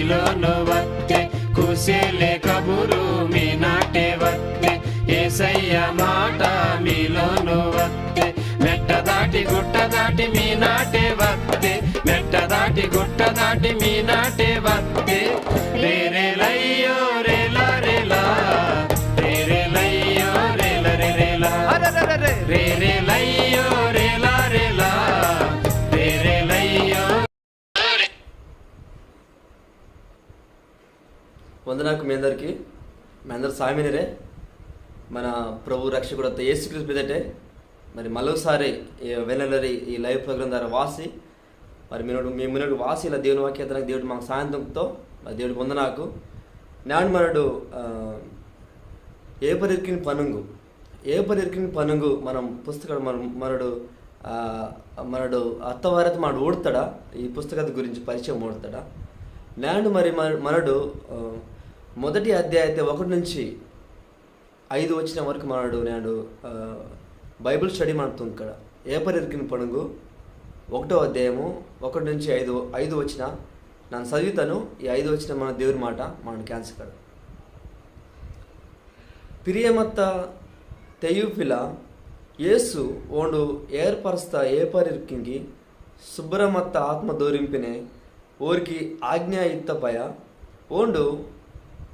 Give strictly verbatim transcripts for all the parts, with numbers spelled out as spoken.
లోను వత్తే, కుశలే కబురు మీ నాటే వత్తే, ఏసయ్య మాట మీలోను వత్తే, మెట్ట దాటి గుట్ట దాటి మీ నాటే వత్తే, మెట్ట దాటి గుట్ట దాటి మీ నాటే వత్తే. రేరే లయ్యో రేలా రేలా, రేరే లయ్యో రేలా రే రేలా. అరెరెరెరె. రేరే లయ్యో రేలా రేలా, రేరే లయ్యో. వందనాకు మీ అందరికి. మీ అందరు సామినిరే. మన ప్రభు రక్షకుడు అత్త యేసుక్రీస్తు పేదటే మరి మరోసారి ఈ వెన్నెలరి ఈ live program ద్వారా వాసి మరి మీ మున్నటి వాసి ఇలా దేవుని వాక్యతనకు దేవుడు మాకు సాయంత్రంతో మరి దేవుడికి వందనాకు. నాడు మనడు, ఆ, ఏపరిర్కిని పనుంగు, ఏపరిర్కిని పనుంగు మనం పుస్తకం మన-, మనడు, ఆ, మనడు అత్తవారత మనడు ఊడతాడా, ఈ పుస్తకత గురించి పరిచయం ఊడతాడా. నాడు మరి మన-, మనడు, ఆ, మొదటి అధ్యాయతే ఒకటి నుంచి ఐదు వచనం వరకు మనడు నేడు, ఆ, బైబిల్ స్టడీ మనతో ఇక్కడ. ఏపరిర్కిని పనుంగు ఒకటో అధ్యాయము ఒకటి నుంచి ఐదు, ఐదు వచన నన్ను చదువుతాను. ఈ ఐదు వచన మన దేవుని మాట మనడు కేంజకడ. పిరియమత్త తెయుఫిల, యేసు ఓండు ఏర్పరస్త ఏపరిర్కింకి సుబ్బరమత్త ఆత్మ దోరింపినే ఓరికి ఆజ్ఞ ఇత్తపయ, ఓండు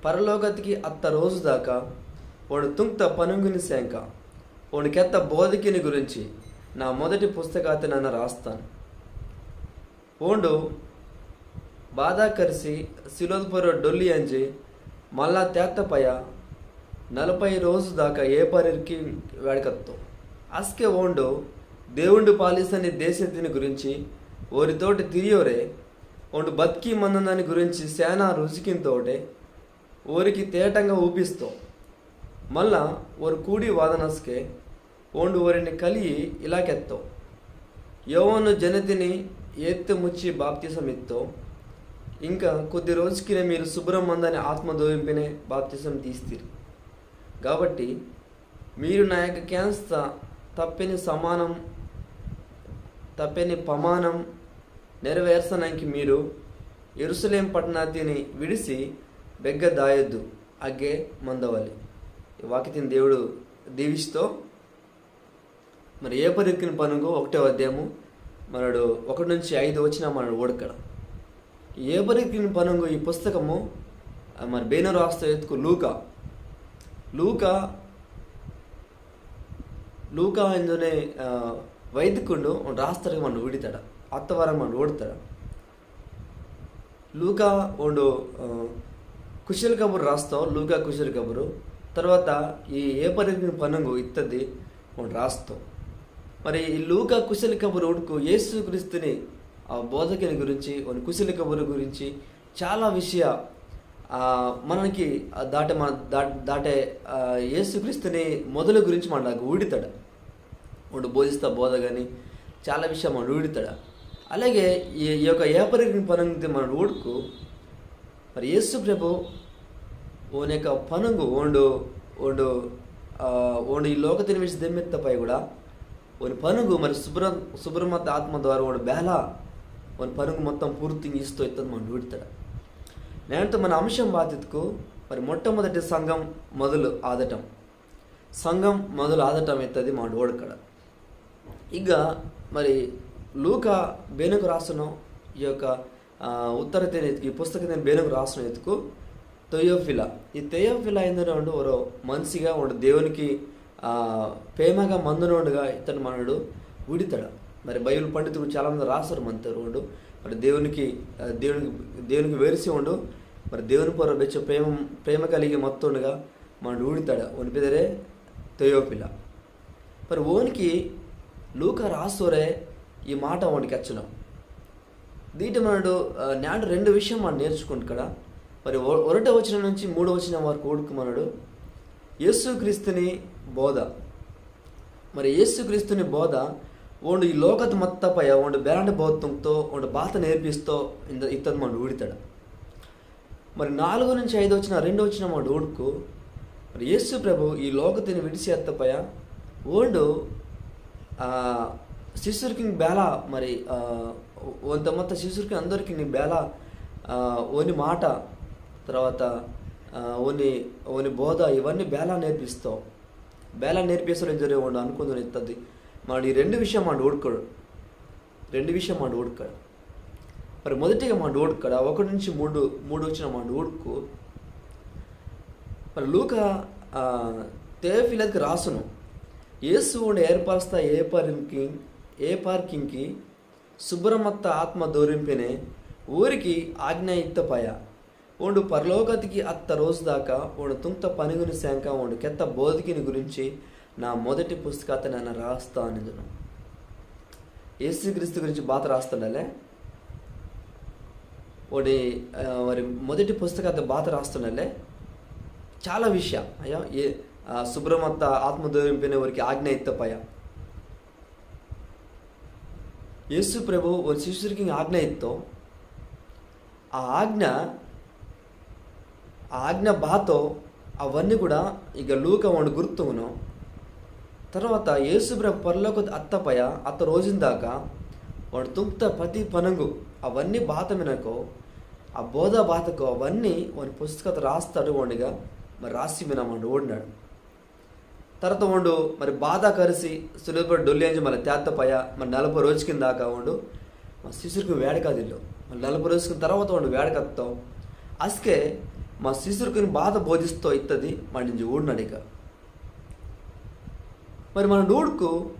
పరలోకతికి అత్త రోజు దాకా ఓండు తుంక్త పనుంగుని సేంక, ఓండు కెత్త బోధకిని గురించి నా మొదటి పుస్తకాత నన్న రాస్తాను. ఓండు బాధ కరిసి సిలోద్ పొర్రో డొల్లి అంజి మళ్ళా తేత్తపయ నలభై రోజు దాకా ఏపరిర్కి వేడకత్తో. అస్కే ఓండు దేవుండు పాలిసని దేశతిని గురించి ఓరితోటి తిరియోరే, ఓండు బతికి మందనని గురించి సేన రుచికింతోటే ఓరికి తేటంగా ఊపిస్తో. మళ్ళా ఓరు కూడి వాదనస్కే ఓండు ఓరిని కలియి ఇలా కెత్తో. యోవాను జనతిని ఏత్తు ముచ్చి బాప్తిసం ఇత్తో, ఇంకా కొద్ది రోజుకినే మీరు సుబ్బరమందని ఆత్మ దోవింపినే బాప్తిసం తీస్తిరి. కాబట్టి మీరు నా యొక్క కేంస్త తప్పెని సమానం, తప్పెని పమానం నెరవేర్సనంకి మీరు యెరూషలేం పట్టణాతిని విడిసి బెగ్గ దాయొద్దు, అగ్గే మందవాలి. ఈ వాక్యతిని దేవుడు దీవిస్తో. మరి ఏపరిర్కిని పనుంగు ఒకటో అధ్యాయము మనడు ఒకటి నుంచి ఐదు వచన మనడు ఊడకడ. ఏపరిర్కిని పనుంగు ఈ పుస్తకము, ఆ, మరి బేనో రాస్తో ఎత్తుకు లూకా. లూకా, లూకా ఇందునే, ఆ, వైద్యకుండు ఓండు రాస్తాడు మనడు ఊడితాడ. అత్తవారం మనడు ఊడతాడ. లూకా ఓండు, ఆ, కుశల కబురు రాస్తో, లూకా కుశల కబురు. తర్వాత ఈ ఏపరిర్కిని పనుంగు ఇత్తది ఓండు రాస్తో. మరి ఈ లూకా కుశల కబురు ఊడుకు యేసుక్రీస్తుని ఆ బోధకిని గురించి, ఓని కుశల కబురు గురించి చాలా విషయ, ఆ, మనకి, ఆ, దాటే మన దా-, దాటే, ఆ, యేసుక్రీస్తుని మొదలు గురించి మనకు ఊడితాడు. ఓండు బోధిస్తా బోధ కానీ చాలా విషయం మనడు ఊడితాడు. అలాగే ఈ, ఈ యొక్క ఏపరిర్కిని పనుంగు మనడు ఊడుకు మరి యేసు ప్రభు ఓని యొక్క పనుంగు ఓండు, ఓండు, ఆ, ఓండు ఈ లోకతిని విడిసి దెమ్మెత్తపై కూడా ఓని పనుంగు మరి సుబ్ర-, సుబ్రమత్త ఆత్మ ద్వారా ఓండు బేలా ఓని పనుంగు మొత్తం పూర్తిగా ఇస్తో ఇత్తది మనడు ఊడితాడు. నేంతో మన అంశం బాతిత్కు మరి మొట్టమొదటి సంఘం మొదలు ఆదటం. సంఘం మొదలు ఆదటం ఇత్తది మనడు ఊడకడ. ఇక మరి లూకా బేనకు రాసనో ఈ యొక్క, ఆ, ఉత్తరతిని ఎత్తుకు, ఈ పుస్తకతిని బేనకు రాసనో ఎత్తుకు థెయోఫిలా. ఈ థెయోఫిలా ఇందనోండు ఒరో మనిషిగా ఓండు దేవునికి, ఆ, ప్రేమగా మందనోండుగా ఇత్తది మనడు ఊడితాడు. మరి బైబిల్ పండితులు చాలా మంది రాస్తారు మంతోరు ఓండు. మరి దేవునికి, ఆ, దేవునికి, దేవునికి వెరిసి ఓండు. మరి దేవుని పొర్రో బెచ్చో ప్రేమ, ప్రేమ కలిగి మత్తోండుగా మనడు ఊడితాడు. ఓని పేదరే థెయోఫిలా. మరి ఓనికి లూకా రాసోరే ఈ మాట ఓనికి వచ్చిన. దీటి మనడు, ఆ, నేడు రెండు విషయం మనడు నేర్చుకుంటు కదా. మరి ఒ-, ఒకటో వచనం నుంచి మూడో వచనం వరకు ఊడుకు మనడు యేసుక్రీస్తుని బోధ. మరి యేసుక్రీస్తుని బోధ ఓండు ఈ లోకత మత్తపయ ఓండు బేలాంటి బోధ తుంగ్తో ఓండు బాత నేర్పిస్తో ఇంద-, ఇత్తది మనడు ఊడితాడు. మరి నాలుగు నుంచి ఐదు వచన, రెండు వచన మనడు ఊడుకు మరి యేసు ప్రభు ఈ లోకతిని విడిసి ఎత్తపయ ఓండు, ఆ, శిష్యుర్కిని బేలా మరి, ఆ, ఓంత మత్త శిష్యుర్కిని అందరికిని బేలా, ఆ, ఓని మాట, తర్వాత, ఆ, ఓని ఓని బోధ, ఇవన్నీ బేలా నేర్పిస్తావు. బేలా నేర్పిస్తాడు ఇంజరే ఉండు అనుకుందని ఇత్తది. మరి ఈ రెండు విషయం మాడు ఊడుకోడు. రెండు విషయం మాడు ఊడుకోడు. మరి మొదటిగా మాడు ఊడుకోడు, ఒకటి నుంచి మూడు, మూడు వచ్చిన మాడు ఊడుకు. మరి లూక, ఆ, తేఫిలత్కి రాసును. యేసు ఉండి ఏర్పరస్తా ఏ పార్కింగ్, ఏ పార్కింగ్కి సుబ్బరమత్త ఆత్మ దూరింపినే ఊరికి ఆజ్ఞ ఇత్తపాయ. ఓండు పరలోకతికి అత్త రోజు దాకా ఓండు తుంక్త పనిగుని శాంక ఓండు కెత్త బోధకిని గురించి నా మొదటి పుస్తకత నన్న రాస్తా నిందును. యేసుక్రీస్తు గురించి బాత రాస్తుండలే. ఓడి, ఆ, మరి మొదటి పుస్తకత బాత రాస్తుండలే. చాలా విషయ అయ్యో ఏ, ఆ, సుబ్బరమత్త ఆత్మ దూరింపినే ఊరికి ఆజ్ఞ ఇత్తపాయ. యేసు ప్రభు ఓని శిష్యురికి ఆజ్ఞ ఇత్తో. ఆ ఆజ్ఞ, ఆ ఆజ్ఞ బాతో అవన్నీ కూడా ఇక లూక ఓండు గుర్తుంగును. తర్వాత యేసు ప్రభు పరలోక అత్తపాయ అత్త రోజున దాకా ఓండు తుంక్త ప్రతి పనుంగు అవన్నీ బాత మినకో, ఆ బోధ బాతకో అవన్నీ ఓని పుస్తకత రాస్తాడు ఓండుగా. మరి రాసి మిన మాడు ఊడినాడు. తర్వాత ఓండు మరి బాధ కరిసి సిలువ పొర్రో డొల్లి అంజి మళ్ళీ తేత్తపాయ, మరి నలభై రోజుకిన దాకా ఓండు మా శిష్యుర్కిని వేడకాదిల్లో. మళ్ళీ నలభై రోజుకిన తర్వాత ఓండు వేడకత్తో. అస్కే మా శిష్యుర్కిని బాత బోధిస్తో ఇత్తది మాడింజి ఊడినాడు ఇక. మరి మన ఊడుకు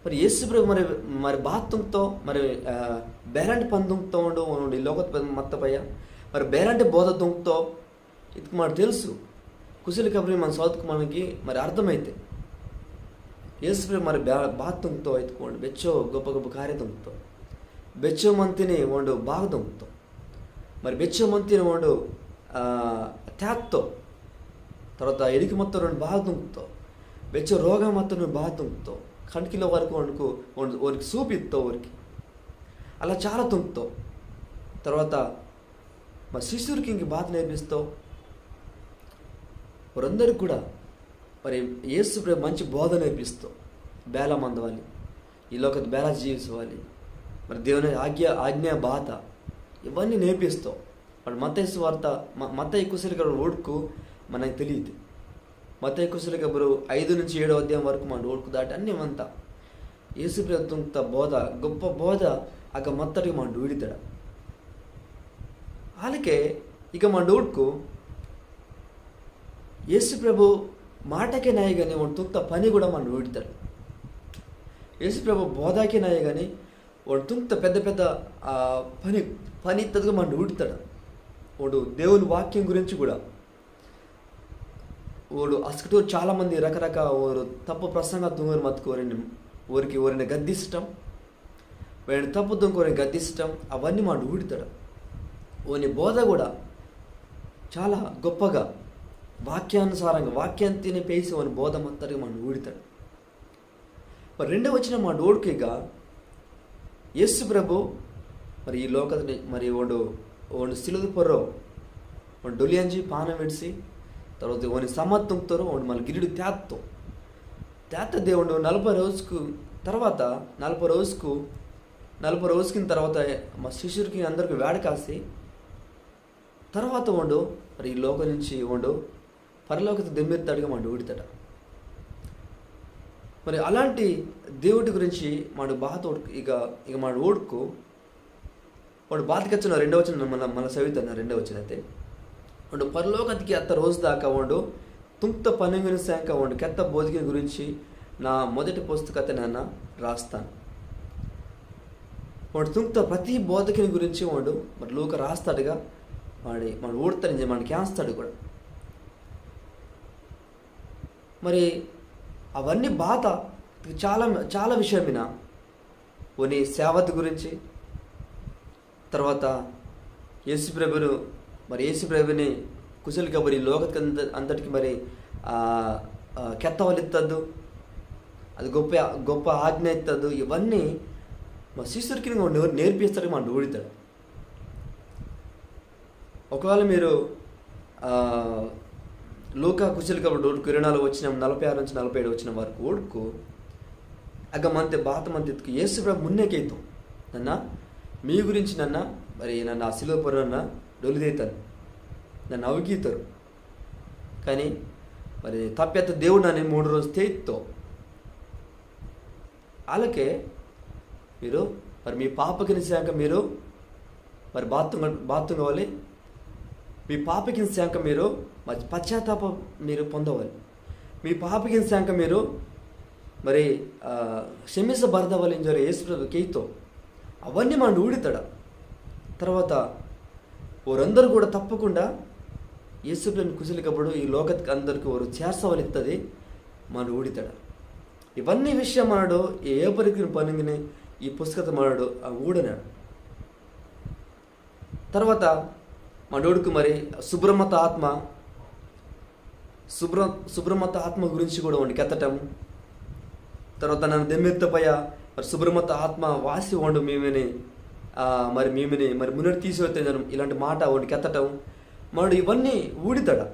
మరి యేసు ప్రభు మరి, మరి బాత తుంక్తో, మరి, ఆ, బేలాంటి పని తుంక్తో ఓండు, ఓండు ఈ లోకత మత్తపాయ, మరి బేలాంటి బోధ తుంక్తో, ఇత్కు మాడు తెలుసు. కుశలి కబురి మన సోదకు మనకి మరి అర్థమైతే. యేసు ప్రభు మరి బా-, బాత తుంక్తో ఇత్కు ఓండు బెచ్చో గొప్ప గొప్ప కార్య తుంక్తో. బెచ్చో మంతిని ఓండు బాగ తుంక్తో. మరి బెచ్చో మంతిని ఓండు, ఆ, తేత్తో. తర్వాత ఎడికి మత్తోని బాగ తుంక్తో. బెచ్చో రోగ మత్తోని బాగ తుంక్తో. కండ్కిలో వరకు ఓండుకు, ఓండు, ఓనికి సూపిత్తో ఊరికి. అలా చాలా తుంక్తో. తర్వాత మా శిష్యుర్కింకి బాత నేర్పిస్తో. వారందరికి కూడా మరి యేసు ప్రభు మంచి బోధ నేర్పిస్తో. బేలా మందవాలి, ఈ లోకత బేలా జీవించవాలి, మరి దేవుని ఆజ్ఞ, ఆజ్ఞ బాత, ఇవన్నీ నేర్పిస్తో. మరి మత్తయి సువార్త, మ-, మత్తయి కుశలి కబురు ఊడుకు మనకి తెలియదు. మత్తయి కుశలి కబురు ఐదు నుంచి ఏడో అధ్యాయం వరకు మన ఊడుకు దాటి అన్నీ మంత. యేసు ప్రభు తుంక్త బోధ, గొప్ప బోధ, అగ మత్తటికి మన ఊడితాడు. అలాగే ఇక మన ఊడుకు యేసు ప్రభు మాటకే నాయ కానీ ఓండు తుంక్త పని కూడా మన ఊడితాడు. యేసు ప్రభు బోధకే నాయ కానీ ఓండు తుంక్త పెద్ద పెద్ద, ఆ, పని, పని ఇత్తదిగా మన ఊడితాడు. ఓండు దేవుని వాక్యం గురించి కూడా ఓండు అస్కటో చాలా మంది రకరక ఓరు తప్పు ప్రసంగ తుంగోరు మత్తుకు ఓరిని, ఓరికి ఓరిని గద్దిస్టం, ఓరిని తప్పు తుంగోరిని గద్దిస్టం, అవన్నీ మాడు ఊడితాడు. ఓని బోధ కూడా చాలా గొప్పగా వాక్యానుసారంగా వాక్యాన్ని తిని పేసి ఓని బోధ మత్తటిగా మాడు ఊడితాడు. మరి రెండో వచనం మాడు ఊడుకు ఇక యేసు ప్రభు మరి ఈ లోకతని మరి ఓండు, ఓండు సిలువ పొర్రో ఓండు డొల్లి అంజి పానం విడిసి, తర్వాత ఓని సమాధి తుంక్తోరు, ఓండు మళ్ళీ గిరిడు తేత్తో. తేత్త దేవుడు నలభై రోజుకు తర్వాత, నలభై రోజుకు, నలభై రోజుకిన తర్వాత మా శిష్యుర్కి అందరికి వేడకాసి, తర్వాత ఓండు మరి ఈ లోకం నుంచి ఓండు పరలోకత దెమ్మిర్తాడుగా మాడు ఊడితాడు. మరి అలాంటి దేవుడి గురించి మాడు బాత ఊడ్కు-, ఇక, ఇక మాడు ఊడుకు ఓండు బాత కెచ్చిన రెండో వచనం మన, మన సవితన్న రెండో వచనం అయితే. ఓండు పరలోకతికి అత్త రోజు దాకా ఓండు తుంక్త పనుంగిని శాంక ఓండు కెత్త బోధకిని గురించి నా మొదటి పుస్తకతే నన్న రాస్తాను. ఓండు తుంక్త ప్రతి బోధకిని గురించి ఓండు మరి లూక రాస్తాడుగా, మరి, మరి ఊడతాడు, మరి కేంస్తాడు కూడా. మరి అవన్నీ బాత చాలా, చాలా విషయం వినా. ఓని సేవత గురించి, తర్వాత యేసు ప్రభును, మరి యేసు ప్రభుని కుశల కబురి లోకతికి అంత-, అంతటికి మరి, ఆ, ఆ, కెత్తవలిత్తద్దు, అది గొప్ప, గొప్ప ఆజ్ఞ ఇత్తద్దు, ఇవన్నీ మా శిష్యుడికి నేర్-, నేర్పిస్తాడు, మన ఊడితాడు. ఒకవేళ మీరు, ఆ, లూకా కుశల కబురు ఊడుకు ఇరవై నాలుగు వచనం నలభై ఆరు నుంచి నలభై ఏడు వచనం వరకు ఊడుకు, అగ మంతే బాత మంతే ఇత్తుకు యేసు ప్రభు మున్నే కేతో. నన్న మీ గురించి నన్న, మరి నన్న ఆ సిలువ పొర్రొ నన్న డొల్లి దాయితాను, నన్న అవికితోరు. కానీ మరి తప్పెత్త దేవుడు నన్న మూడు రోజు తేదితో. అలాకే మీరు మరి మీ పాపకిని శాంక మీరు మరి బాత్తుంగ బాత్తుంగవాలి. మీ పాపకిని శాంక మీరు మరి పశ్చాత్తాప మీరు పొందవాలి. మీ పాపకిని శాంక మీరు మరి, ఆ, క్షమించబడదవాలి ఇంజోరె యేసు ప్రభు కేతో. అవన్నీ మనడు ఊడితాడ. తర్వాత ఓరందరూ కూడా తప్పకుండా యేసు ప్రభుని కుశలి కబురు ఈ లోకత్కి అందరికి ఓరు చేర్చవలిత్తది మనడు ఊడితాడ. ఇవన్నీ విషయం మనడు ఈ ఏపరికిన పనుంగిని ఈ పుస్తకత మనడు ఆ ఊడనాడు. తర్వాత మనడు ఊడుకు మరి శుభ్రమత ఆత్మ, శుభ్ర శుభ్రమత ఆత్మ గురించి కూడా ఓండు కెత్తటం. తర్వాత నన్న దెమ్మెత్త పయ మరి శుభ్రమత ఆత్మ వాసి ఓండు మీమిని, ఆ, మరి మీమిని మరి మున్నటి తీసివెత్తే ఇలాంటి మాట ఓండు కెత్తటం. మనడు ఇవన్నీ ఊడితాడ.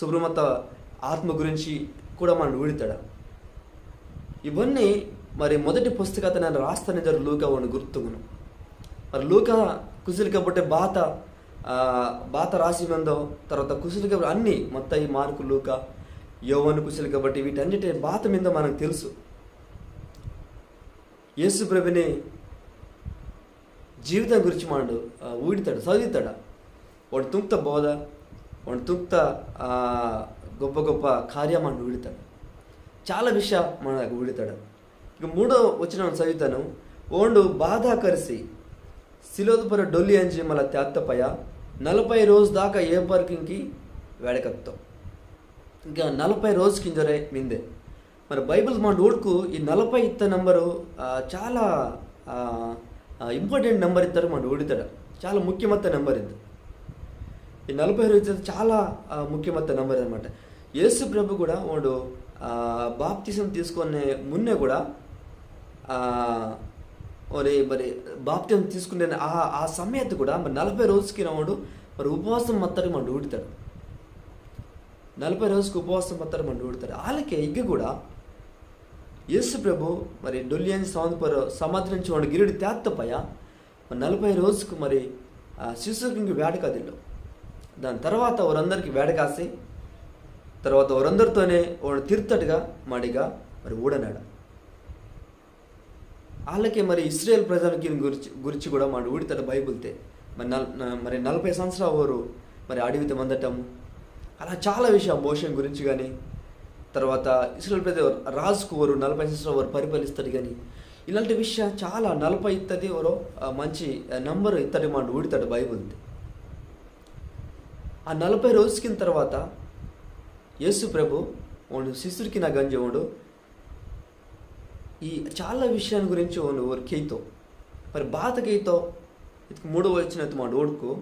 శుభ్రమత ఆత్మ గురించి కూడా మనడు ఊడితాడ. ఇవన్నీ మరి మొదటి పుస్తకత నన్న రాస్తాను ఇంజోరె లూకా ఓండు గుర్తుంగును. మరి లూకా కుశలి కబురు బాత, ఆ, బాత రాసి మందో, తర్వాత కుశలి కబురు అన్ని మత్తయి, మార్కు, లూకా, యోవాను కుశలి కబురు వీటన్నిటి బాత మిందో మనకు తెలుసు. యేసు ప్రభుని జీవితం గురించి మనడు, ఆ, ఊడితాడ, చదువుతాడ. ఓండు తుంగ్త బోధ, ఓండు తుంగ్త, ఆ, గొప్ప గొప్ప కార్య మనడు ఊడితాడ. చాలా విషయ మనడు ఊడితాడ. ఇక మూడో వచనం చదువుతాను. ఓండు బాధ కరిసి సిలువత పొర్రొ డొల్లి అంజి మళ్ళా తేత్త పయ నలభై రోజు దాకా ఏపరికింకి వేడకత్తో. ఇంకా నలభై రోజుకి ఇంజోరె మిందే. మరి బైబిల్ మనడు ఊడుకు ఈ నలభై ఇత్త నంబరు, ఆ, చాలా, ఆ, ఆ, ఇంపార్టెంట్ నంబర్ ఇత్తది మనడు ఊడితాడ. చాలా ముఖ్యమత్త నంబర్ ఇది. ఈ నలభై రోజు చాలా, ఆ, ముఖ్యమత్త నంబర్ అనమాట. యేసు ప్రభు కూడా ఓండు, ఆ, బాప్తిసం తీసుకునే మున్నే కూడా, ఆ, ఒరే మరి బాప్తిసం తీసుకునే ఆ, ఆ సమయత్తు కూడా మరి నలభై రోజుకి ఓండు మరి ఉపవాసం మత్తది మనడు ఊడితాడ. నలభై రోజుకు ఉపవాసం మత్తది మనడు ఊడితాడ. ఆలకే ఇగ్గ కూడా యేసు ప్రభు మరి డొల్లి అంజి సమాధి పొర్రొ సమాధి నుంచి ఓండు గిరుడు తేత్త పయ మరి నలభై రోజుకు మరి, ఆ, శిష్యుర్కింకి వేడకాదిల్లో. దాని తర్వాత ఓరందరికి వేడకాసి, తర్వాత ఓరందరితోనే ఓండు తిరుత్తట్టుగా మాడిగా మరి ఊడనాడు. ఆలకే మరి ఇస్రాయేల్ ప్రజలకి గురించి, గురించి కూడా మనడు ఊడితాడ బైబిల్తే. మరి నల్-, న-, మరి నలభై సంవత్సరాలు ఓరు మరి అడవితే మందటం, అలా చాలా విషయం మోషే గురించి కానీ, తర్వాత ఇస్రాయేల్ ప్రజల రాజుకు ఓరు నలభై సంవత్సరాలు ఓరు పరిపాలిస్తాడు కానీ, ఇలాంటి విషయం చాలా నలభై ఇత్తది ఓరో, ఆ, మంచి, ఆ, నంబర్ ఇత్తది మనడు ఊడితాడ బైబిల్తే. ఆ నలభై రోజుకిన తర్వాత యేసు ప్రభు ఓండు శిష్యుర్కిన గంజి ఓండు ఈ చాలా విషయాల గురించి ఓండు ఓరు కేతో. మరి బాత కేతో, ఇత్కు మూడో వచనత్తు మనడు ఊడుకు.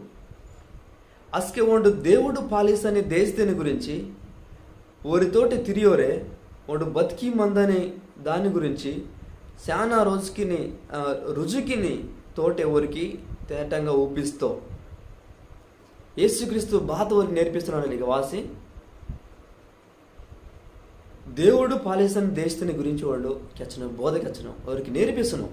అస్కే ఓండు దేవుడు పాలిసని దేశతిని గురించి, ఓరితోటి తిరియోరే, ఓండు బతికి మందని దాని గురించి, శానా రోజుకిని, ఆ, రుజుకిని తోటే ఓరికి తేటంగా ఊపిస్తో. యేసుక్రీస్తు బాత ఓరికి నేర్పిస్తున్నాడు ఇక వాసి. దేవుడు పాలిసని దేశతిని గురించి ఓండు కెచ్చను, బోధ కెచ్చను, ఓరికి నేర్పిస్తును.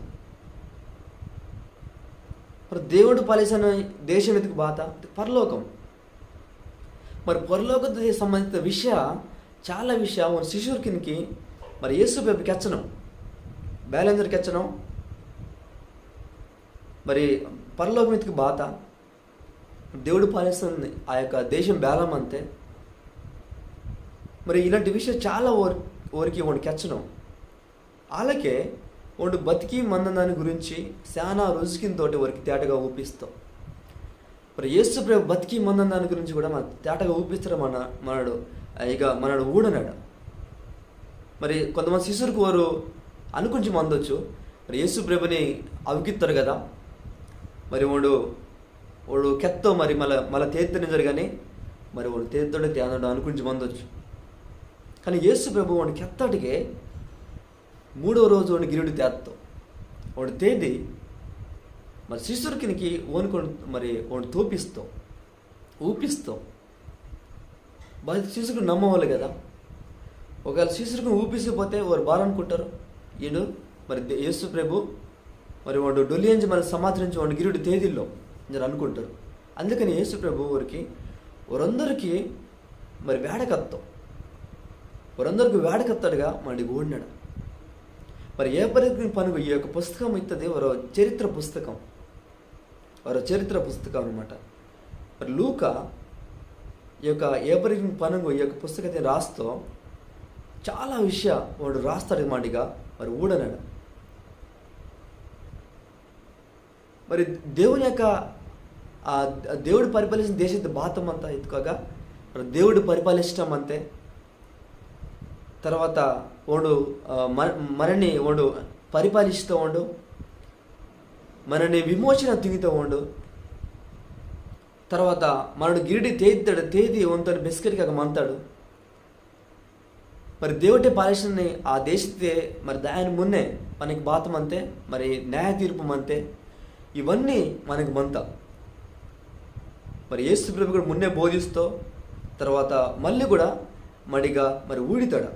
మరి దేవుడు పాలిసని దేశం ఇత్కు బాత? పరలోకం. మరి పరలోకత్కి సంబంధించిన విషయ, చాలా విషయ ఓని శిష్యుర్కినికి మరి యేసు ప్రభు కెచ్చను. బేలందరు కెచ్చను. మరి పరలోకం ఇత్కు బాత? దేవుడు పాలిస్తుంది ఆ యొక్క దేశం బేలమంతే. మరి ఇలాంటి విషయం చాలా ఓర్-, ఓరికి ఓండు కెచ్చను. ఆలకే ఓండు బతికి మందని దాని గురించి శానా రుజుకిన తోటి ఓరికి తేటగా ఊపిస్తో. మరి యేసు ప్రభు బతికి మందని దాని గురించి కూడా మన తేటగా ఊపిస్తాడు మన, మనడు, ఆ, ఇక మనడు ఊడనాడు. మరి కొంతమంది శిష్యుర్కు ఓరు అనుకుంచి మందొచ్చు, మరి యేసు ప్రభుని అవికిత్తారు కదా, మరి ఓండు, ఓండు కెత్తో మరి మళ్ళా, మళ్ళా తేత్తని జరగని, మరి ఓండు తేత్తోడే తేనోడు అనుకుంచి మందొచ్చు. కానీ యేసు ప్రభు ఓండు కెత్తటికే మూడో రోజు ఓండు గిరుడు తేత్తో. ఓండు తేది మరి శిష్యుర్కినికి ఓనుకొని మరి ఓండు తోపిస్తో, ఊపిస్తో. బాగా శిష్యుర్కు నమ్మవాలి కదా. ఒకవేళ శిష్యుర్కు ఊపిసిపోతే ఓరు బారనుకుంటారు. ఈడు మరి దే-, యేసు ప్రభు మరి ఓండు డొల్లి అంజి మరి సమాధి నుంచి ఓండు గిరుడు తేదిల్లో ఇంజోరు అనుకుంటారు. అందుకని యేసు ప్రభు ఓరికి, ఓరందరికి మరి వేడకత్తో, ఓరందరికి వేడకత్తడుగా మనకి ఊడినాడు. మరి ఏపరికిని పనుగు ఈ యొక్క పుస్తకం ఇత్తది ఒరో చరిత్ర పుస్తకం, ఒరో చరిత్ర పుస్తకం అనమాట. మరి లూకా ఈ యొక్క ఏపరికిని పనుగు ఈ యొక్క పుస్తకతే రాస్తో చాలా విషయ ఓండు రాస్తాడు మాటిగా మరి ఊడనాడు. మరి దేవుని యొక్క, ఆ, దేవుడు పరిపాలించిన దేశం బాతమంతా ఎత్తుకోగా, మరి దేవుడు పరిపాలించటం అంతే. తర్వాత ఓండు, ఆ, మ-, మనని ఓండు పరిపాలిస్తూ ఓండు, మనని విమోచన తింగితూ ఓండు. తర్వాత మనడు గిరిడి తేదితాడు, తేది ఓంతోని బెస్కెట్కి అగ మంతాడు. మరి దేవుటే పాలిసని ఆ దేశతే మరి దాయన మున్నే మనకి బాతమంతే, మరి న్యాయ తీర్పు మంతే, ఇవన్నీ మనకి మంత. మరి యేసు ప్రభు కూడా మున్నే బోధిస్తో, తర్వాత మళ్ళీ కూడా మడిగా మరి ఊడితాడు.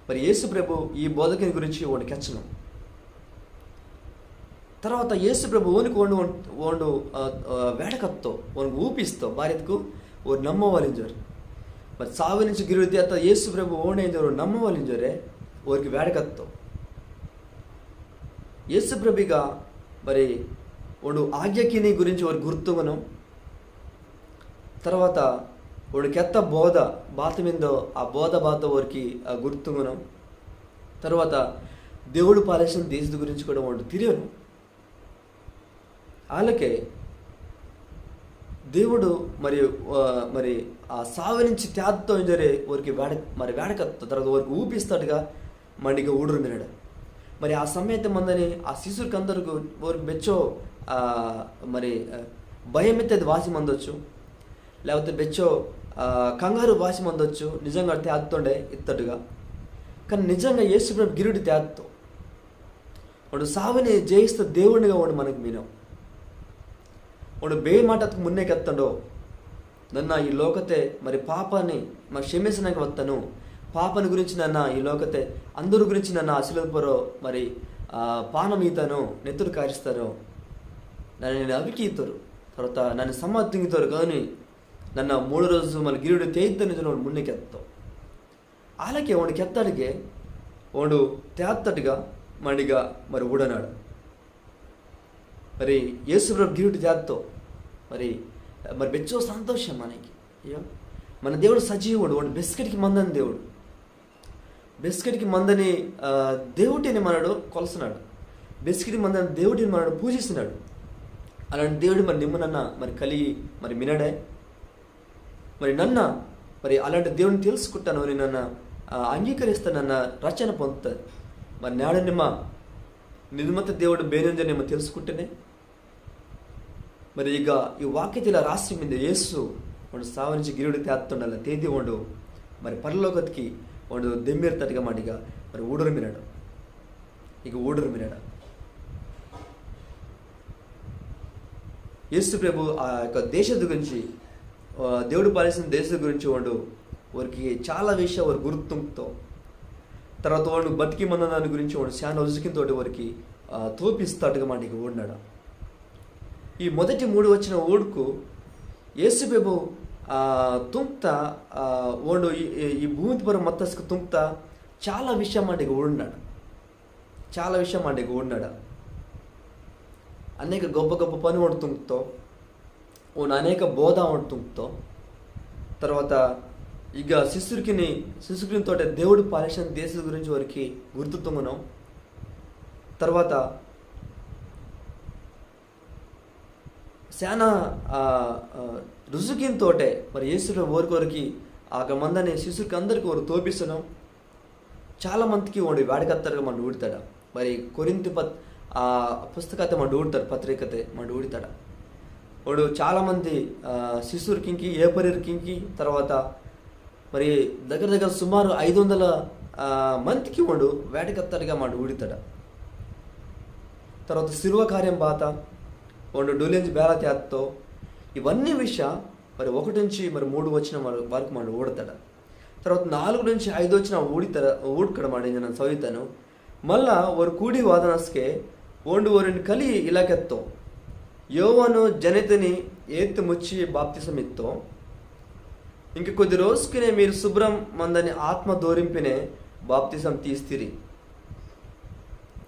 మరి యేసు ప్రభు ఈ బోధకుని గురించి ఓండు కెచ్చను. తర్వాత యేసు ప్రభు ఓనికి ఓండు, ఓండు, ఆ, ఆ, వేడకత్తో, ఓనికి ఊపిస్తో, బారెత్కు ఓరు నమ్మవాలింజోరు. మరి సావు నుంచి గిరుడు తేత్త యేసు ప్రభు ఓండే ఇంజోరు నమ్మవాలింజోరే, ఓరికి వేడకత్తో. యేసు ప్రభుగా మరి ఓండు ఆజ్ఞకిని గురించి ఓరు గుర్తుంగను. తర్వాత ఓండు కెత్త బోధ, బాత మిందో ఆ బోధ బాత ఓరికి, ఆ, గుర్తుంగను. తర్వాత దేవుడు పాలిసిన దేశం గురించి కూడా ఓండు తిరియను. ఆలకే దేవుడు మరి, ఆ, మరి ఆ సావు నుంచి తేత్తో ఇంజోరే ఓరికి వేడ-, మరి వేడకత్తో, తర్వాత ఓరికి ఊపిస్తాడుగా మండిగా ఊడురు మినడ. మరి ఆ సమయతే మందని ఆ శిశుర్కందర్కు ఓరికి బెచ్చో, ఆ, మరి, ఆ, భయమిత్తది వాసి మందొచ్చు, లేకపోతే బెచ్చో, ఆ, కంగారు వాసి మందొచ్చు, నిజంగా తేత్తోండే ఇత్తట్టుగా. కానీ నిజంగా యేసు ప్రభు గిరుడి తేత్తో. ఓండు సావుని జయిస్త దేవునిగా ఓండు మనకి మినో. ఓండు బే మాటకు మున్నే కెత్తండో. నన్న ఈ లోకతే మరి పాపని మరి క్షమిసనాకి వత్తను. పాపని గురించి నన్న ఈ లోకతే అందరి గురించి నన్న ఆ సిలువ పొర్రో మరి, ఆ, పానం ఈతాను, నెత్తురు కారిస్తాను. నన్ను నేను అవికీతురు. తర్వాత నన్ను సమాధి తుంగితోరు కానీ నన్న మూడో రోజు మళ్ళీ గిరుడు తేయిద్దని ఓండు మున్నే కెత్తో. ఆలకే ఓండు కెత్తడిగే, ఓండు తేత్తడిగా, మండిగా మరి ఊడనాడు. మరి యేసు ప్రభు గిరుడు తేత్తో. మరి, మరి బెచ్చో సంతోషం మనకి. అయ్యో, మన దేవుడు సజీవుడు, ఓండు బెస్కెట్కి మందని దేవుడు. బెస్కెట్కి మందని, ఆ, దేవుడిని మనడు కొలసినాడు. బెస్కెట్కి మందని దేవుడిని మనడు పూజిసినాడు. అలాంటి దేవుడు మరి నిమ్మనన్న మరి కలిగి మరి మినడే. మరి నన్న, మరి అలాంటి దేవుని తెలుసుకుంటాను, మరి నన్న, ఆ, అంగీకరిస్తాను, నన్న రక్షణ పొందుతాను. మరి నేడు నిమ్మ నిజమత దేవుడు బేనంజ నిమ్మ తెలుసుకుంటేనే, మరి ఇక ఈ వాక్యత ఇలా రాసి మీద యేసు ఓండు సావు నుంచి గిరుడు తేత్తుండాల తేది ఓండు మరి పరలోకతికి ఓండు దెమ్మిర్తట్టుగా మాటిగా మరి ఊడరు మినడు. ఇక ఊడరు మినడు. యేసు ప్రభు ఆ యొక్క దేశం గురించి, ఆ, దేవుడు పాలిసిన దేశం గురించి ఓండు ఓరికి చాలా విషయం ఓరు గుర్తుంపుతో. తర్వాత ఓండు బతికి మందని దాని గురించి ఓండు చాలా రుజుకింతోటి ఓరికి, ఆ, తోపిస్తాడుగా మాటికి ఊడినాడు. ఈ మొదటి మూడు వచనం ఊడుకు యేసు ప్రభు, ఆ, తుంక్త, ఆ, ఓండు ఈ, ఈ, ఈ భూమి పర మత్తస్కు తుంక్త చాలా విషయం మాటికి ఊడినాడు. చాలా విషయం మాటికి ఊడినాడు. అనేక గొప్ప గొప్ప పని ఓండు తుంక్తో, ఓండు అనేక బోధ ఓండు తుంక్తో. తర్వాత ఇక శిష్యుర్కిని, శిష్యుర్కిని తోటే దేవుడు పాలిసిన దేశం గురించి ఓరికి గుర్తు తుంగను. తర్వాత చాలా, ఆ, ఆ, రుజుకింతోటే మరి యేసు ప్రభు ఓరికోరికి ఆ మందని శిష్యుర్కి అందరికి ఓరు తోపిసను. చాలా మందికి ఓండు వేడకత్తరుగా మనడు ఊడితాడు. మరి కొరింథీ పత్-, ఆ పుస్తకతే మనడు ఊడితాడు, పత్రికతే మనడు ఊడితాడు. ఓండు చాలా మంది, ఆ, శిష్యుర్కింకి, ఏపరిర్కింకి, తర్వాత మరి దగ్గర దగ్గర సుమారు ఐదు వందల, ఆ, మందికి ఓండు వేడకత్తరుగా మనడు ఊడితాడు. తర్వాత సిలువ కార్యం బాత, ఓండు డొల్లి అంజి బేలా తేత్తో, ఇవన్నీ విషయ మరి ఒకటి నుంచి మరి మూడు వచనం వర-, వరకు మనడు ఊడతాడు. తర్వాత నాలుగు నుంచి ఐదు వచనం ఊడితాడు, ఊడుకడ మనడు ఇంజ నన్న చదువుతాను. మల్ల ఓరు కూడి వాదనస్కె ఓండు ఓరిని కలియి ఇలకెత్తో, యోవాను జనతిని ఏత్తే ముచ్చి బాప్తిసం ఇత్తో, ఇంక కొద్ది రోస్కినే మీరు సుబ్రం మందని ఆత్మ దోరింపినే బాప్తిసం తీస్తిరి.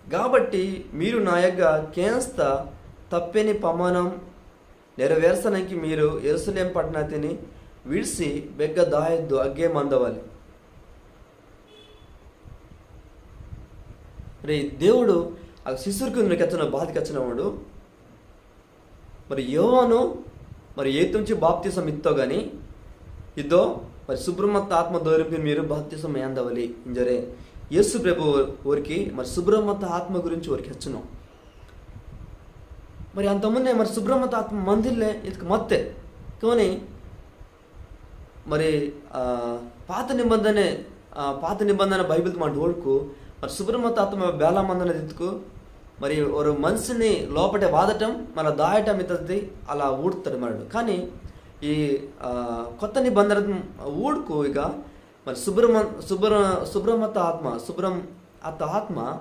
గాబట్టి మీరు నాయగ్గ కేంస్త తప్పెని పమానం నెరవేర్సనంకి మీరు యెరూసలేం పట్నాతిని విడిసి బెగ్గ దాయొద్దు అగ్గే మందవాలి. మరి దేవుడు ఆ శిష్యుర్కిని కెచ్చన బాత కెచ్చనవాడు. మరి యోవాను మరి ఏత్తే ముచ్చి బాప్తిసం ఇత్తో గాని ఇద్దో, మరి సుబ్రమత్త ఆత్మ దోరింపి మీరు బాప్తిసం ఏందవాలి ఇంజోరే యేసు ప్రభు ఓరికి మరి సుబ్రమత్త ఆత్మ గురించి ఓరికి కెచ్చనో. మరి అంతమున్నే మరి సుబ్రమత్త ఆత్మ మందిల్లే ఇత్కు మత్తే. కానీ మరి, ఆ, పాత నిబంధన, ఆ, పాత నిబంధన బైబిల్ మండు ఊడ్కు మరి సుబ్రమత్త ఆత్మ బేలా మందనది ఇత్కు, మరి ఓరు మనిషిని లోపటే వాదటం, మళ్ళా దాయటం ఇత్తది అలా ఊడ్తాడు మరడు. కానీ ఈ, ఆ, కొత్త నిబంధన ఊడ్కు ఇక మరి సుబ్రమ-, సుబ్ర-, సుబ్రమత్త ఆత్మ, సుబ్రం అత్త ఆత్మ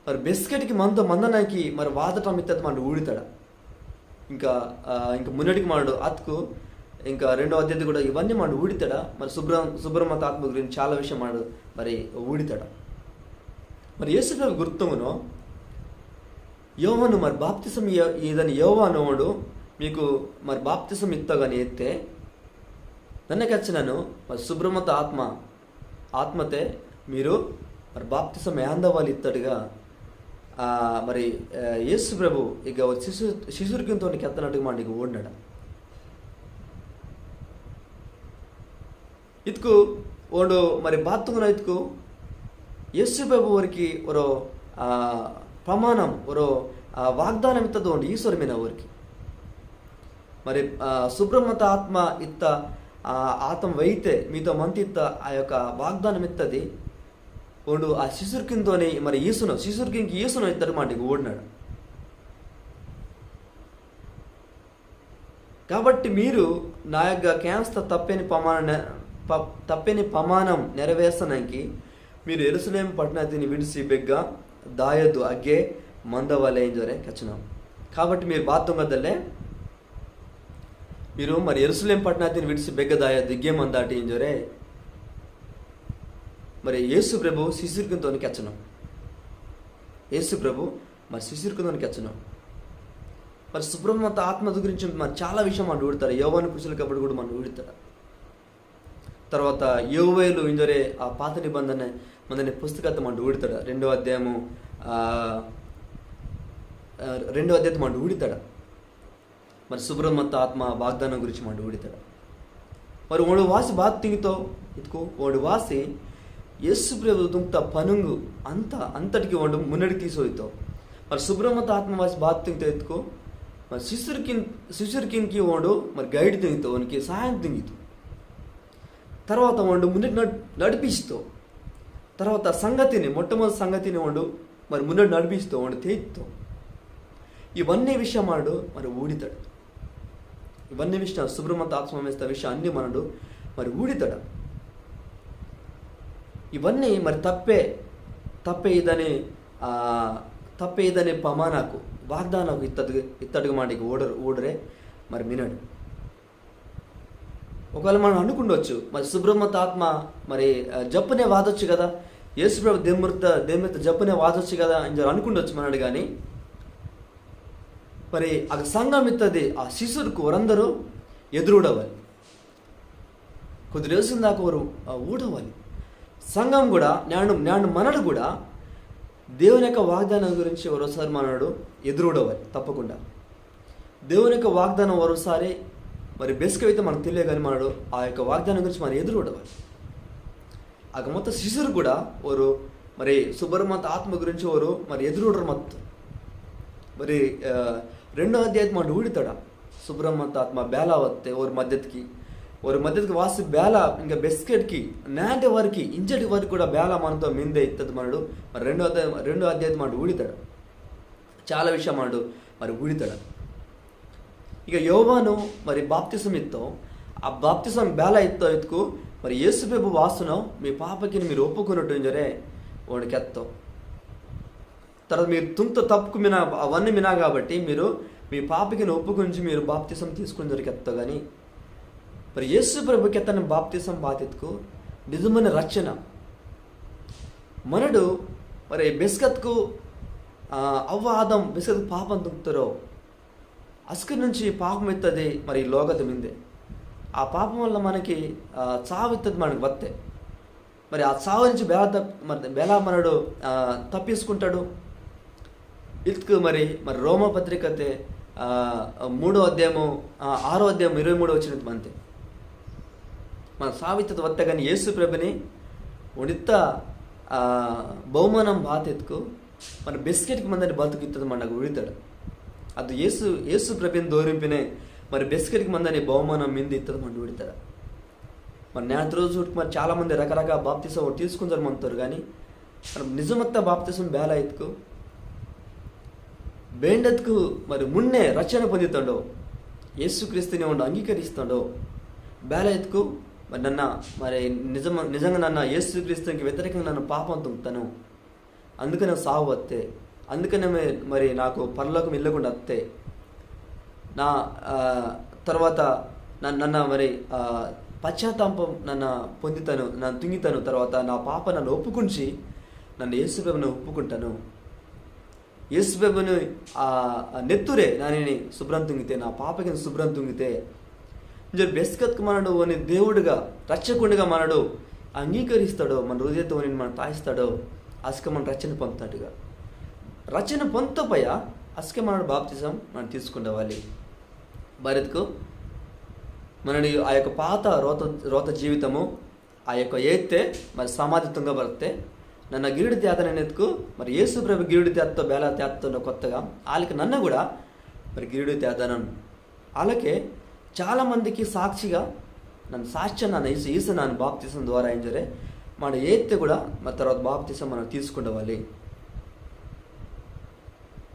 మరి బెస్కెట్కి మంద మందనాకి మరి వాదటం ఇత్తది మండు ఊడితాడ. ఇంకా, ఆ, ఇంకా మున్నటికి మండు అత్కు, ఇంకా రెండో అధ్యాయం కూడా ఇవన్నీ మండు ఊడితాడ. మరి సుబ్ర-, సుబ్రమత్త ఆత్మ గురించి చాలా విషయం మండు మరి ఊడితాడ. మరి యేసు ప్రభు గుర్తుంగునో, యోవాను మరి బాప్తిసం ఇయ-, ఈదని యోవాను ఓండు మీకు మరి బాప్తిసం ఇత్తగాని ఎత్తే, నన్న కెచ్చనను మరి సుబ్రమత్త ఆత్మ, ఆత్మతే మీరు మరి బాప్తిసం ఏందవాలి ఇత్తడుగా, ఆ, మరి, ఆ, యేసు ప్రభు ఇక శిశు-, శిశుర్కింతో కెత్తనట్టుగా మండు ఇక ఊడినాడు. ఇత్కు ఓండు మరి బాత్తుంగున ఇత్కు యేసు ప్రభు ఓరికి ఒరో, ఆ, ప్రమాణం, ఒరో, ఆ, వాగ్దానం ఇత్తది ఓండు ఈసోర్ మిన ఓరికి. మరి, ఆ, సుబ్రమత్త ఆత్మ ఇత్త, ఆ, ఆత్మ వైతే మీతో మంతిత్త ఆ యొక్క వాగ్దానం ఇత్తది. ఓండు ఆ శిశుర్కింతోని మరి ఈసును, శిశుర్కింకి ఈసును ఇత్తడు మండు ఇక ఊడినాడు. కాబట్టి మీరు నా యొక్క కేంస్త తప్పెని పమాన-, ప-, తప్పెని పమానం నెరవేర్సనంకి మీరు యెరూసలేం పట్నాతిని విడిసి బెగ్గ దాయొద్దు అగ్గే మందవలే ఇంజోరే కెచ్చనో. కాబట్టి మీరు బాత్తుంగదల్లే మీరు మరి యెరూసలేం పట్నాతిని విడిసి బెగ్గ దాయొద్దు ఇగ్గే మందాటి ఇంజోరే మరి యేసు ప్రభు శిశుర్కింతోని కెచ్చనో. యేసు ప్రభు మరి శిశుర్కింతోని కెచ్చనో. మరి సుబ్రమత్త ఆత్మ గురించి మరి చాలా విషయం మండు ఊడితాడు. యోవాను కుశల కబురు కూడా మండు ఊడితాడు. తర్వాత యోవేలు ఇంజోరే ఆ పాత నిబంధన మందని పుస్తకత్త మండు ఊడితాడు. రెండో అధ్యాయము, ఆ, ఆ, రెండో అధ్యాయం మండు ఊడితాడు. మరి సుబ్రమత్త ఆత్మ వాగ్దానం గురించి మండు ఊడితాడు. మరి ఓండు వాసి బాత తింగితో ఇత్కు ఓండు వాసి యేసు ప్రభు తుంగ్త పనుంగు అంత అంతటికి ఓండు మున్నడికి తీసోయితో. మరి సుబ్రమత్త ఆత్మ వాసి బాత తింగితో ఇత్కు మరి శిశుర్కిన్, శిశుర్కిన్కి ఓండు మరి గైడ్ తింగితో, ఓనికి సహాయం తింగితో. తర్వాత ఓండు మున్నటి నడ్-, నడిపిస్తో. తర్వాత సంగతిని, మొట్టమొదటి సంగతిని ఓండు మరి మున్నటి నడిపిస్తో, ఓండు తేయితో. ఇవన్నీ విషయం మండు మరి ఊడితాడు. ఇవన్నీ విషయం సుబ్రమత్త ఆత్మ వేస్త విషయం అన్ని మండు మరి ఊడితాడు. ఇవన్నీ మరి తప్పే, తప్పే ఇదని, ఆ, తప్పే ఇదని పమానకు, వాగ్దానకు ఇత్తడు, ఇత్తడుగా మండు ఇక ఊడరు, ఊడరే మరి మినడు. ఒకవేళ మనం అనుకుండొచ్చు, మరి సుబ్రమత్త ఆత్మ మరి, ఆ, జప్పునే వాదొచ్చు కదా, యేసు ప్రభు దెమ్మిర్త, దెమ్మిర్త జప్పునే వాదొచ్చు కదా ఇంజోరు అనుకుండొచ్చు మనడు కానీ, మరి ఆ సంఘం ఇత్తది, ఆ శిష్యుర్కు ఓరందరూ ఎదురూడవాలి. కొద్ది రోజుల దాకా ఓరు, ఆ, ఊడవాలి. సంఘం కూడా, నేండు, నేండు మనడు కూడా దేవుని యొక్క వాగ్దానం గురించి ఒరోసారి మనడు ఎదురూడవాలి తప్పకుండా. దేవుని యొక్క వాగ్దానం ఒరోసారి మరి బెస్కవైతే మనకు తెలియగాని మనడు ఆ యొక్క వాగ్దానం గురించి మనం ఎదురూడవాలి. ఆగ మొత్తం శిష్యురు కూడా ఓరు మరి సుబ్రమత్త ఆత్మ గురించి ఓరు మరి ఎదురూడరు మొత్తం. మరి, ఆ, రెండో అధ్యాయం మండు ఊడితాడ. సుబ్రమత్త ఆత్మ బేలా వత్తే ఓరు మద్దతికి, ఓరు మద్దతికి వాసి బేలా ఇంకా బెస్కెట్కి, నేంటి వరకు, ఇంజటి వరకు కూడా బేలా మనతో మిందే ఇత్తది మనడు. మరి రెండో అధ్యాయం, రెండో అధ్యాయం మండు ఊడితాడ. చాలా విషయం మండు మరి ఊడితాడ. ఇక యోవాను మరి బాప్తిసం ఇత్తో, ఆ బాప్తిసం బేలా ఇత్తో ఇత్కు మరి యేసు ప్రభు వాసునో మీ పాపకిని మీరు ఒప్పుకొనుట్టు ఇంజోరే ఓండు కెత్తో. తర్వాత మీరు తుంగ్త తప్పుకు మిన, అవన్నీ మినా కాబట్టి మీరు మీ పాపకిని ఒప్పుకుంచి మీరు బాప్తిసం తీసుకుంజోరె కెత్తో. కానీ మరి యేసు ప్రభు కెత్తని బాప్తిసం బాతిత్కు నిజమైన రక్షణ. మనడు మరి బెస్కత్కు, ఆ, అవ్వ ఆదం బెస్కత్కు పాపం తుంగ్తోరో, అస్క నుంచి పాపం ఇత్తది మరి ఈ లోకత మిందే. ఆ పాపం వల్ల మనకి, ఆ, చావు ఇత్తది మనకి వత్తే. మరి ఆ చావు నుంచి బేలా తప్-, మరి బేలా మనడు, ఆ, తప్పించుకుంటాడు. ఇత్కు మరి, మరి రోమా పత్రికతే, ఆ, మూడో అధ్యాయము, ఆ, ఆరో అధ్యాయం ఇరవై మూడో వచనం మంతే. మన సావిత్తది వత్త కానీ యేసు ప్రభుని ఉడిత్త, ఆ, బహుమానం బాతెత్కు మన బెస్కెట్కి మందని బతుకు ఇత్తది మనకు విడితాడు. అది యేసు, యేసు ప్రభుని దోరింపినే మరి బెస్కెట్కి మందని బహుమానం మింది ఇత్తది మనకు విడితాడు. మరి నేటి రోజు మరి చాలా మంది రకరకాల బాప్తిసం తీసుకుంటారు మనతారు కానీ మరి నిజమత్త బాప్తిసం బేలా ఇత్కు బేండత్కు మరి మున్నే రక్షణ పొందితాడో, యేసుక్రీస్తుని ఉండి అంగీకరిస్తాడో, బేలా ఇత్కు మరి నన్న మరి నిజమ-, నిజంగా నన్న యేసుక్రీస్తునికి వ్యతిరేకంగా నన్న పాపం తుంగ్తాను, అందుకనే సావు వత్తే, అందుకనే మే-, మరి నాకు పరలోకం ఇల్లకుండా అత్తే నా, ఆ, తర్వాత నన్న, నన్న మరి, ఆ, పశ్చాత్తాపం నన్న పొందితాను, నన్న తుంగితాను, తర్వాత నా పాప నన్న ఒప్పుకుంచి నన్న యేసు ప్రభుని ఒప్పుకుంటాను. యేసు ప్రభుని, ఆ, ఆ నెత్తురే నానిని శుభ్రం తుంగితే, నా పాపకిని శుభ్రం తుంగితే ఇంజోరె బెస్కత్కు మనడు ఓని దేవుడుగా, రక్షకుండుగా మనడు అంగీకరిస్తాడో, మన హృదయతో ఓని మన తాయిస్తాడో, అస్క మన రక్షణ పొందుతాడుగా. రక్షణ పొందపయ అస్క మనడు బాప్తిసం మనం తీసుకుండవాలి. బారిత్కు మనడు ఆ యొక్క పాత రోత, రోత జీవితము, ఆ యొక్క ఏత్తే మరి సమాధి తుంగబడితే, నన్న గిరుడి తేదన ఎత్తుకు మరి యేసు ప్రభు గిరుడి తేత్తో బేలా తేత్తో కొత్తగా ఆలకి నన్న కూడా మరి గిరుడి తేదనను. అలాగే చాలా మందికి సాక్షిగా నన్న సాక్ష్యం నన్న ఈస, ఈస నన్న బాప్తిసం ద్వారా ఇంజోరె మన ఏత్తే కూడా మరి తర్వాత బాప్తిసం మనం తీసుకుండవాలి.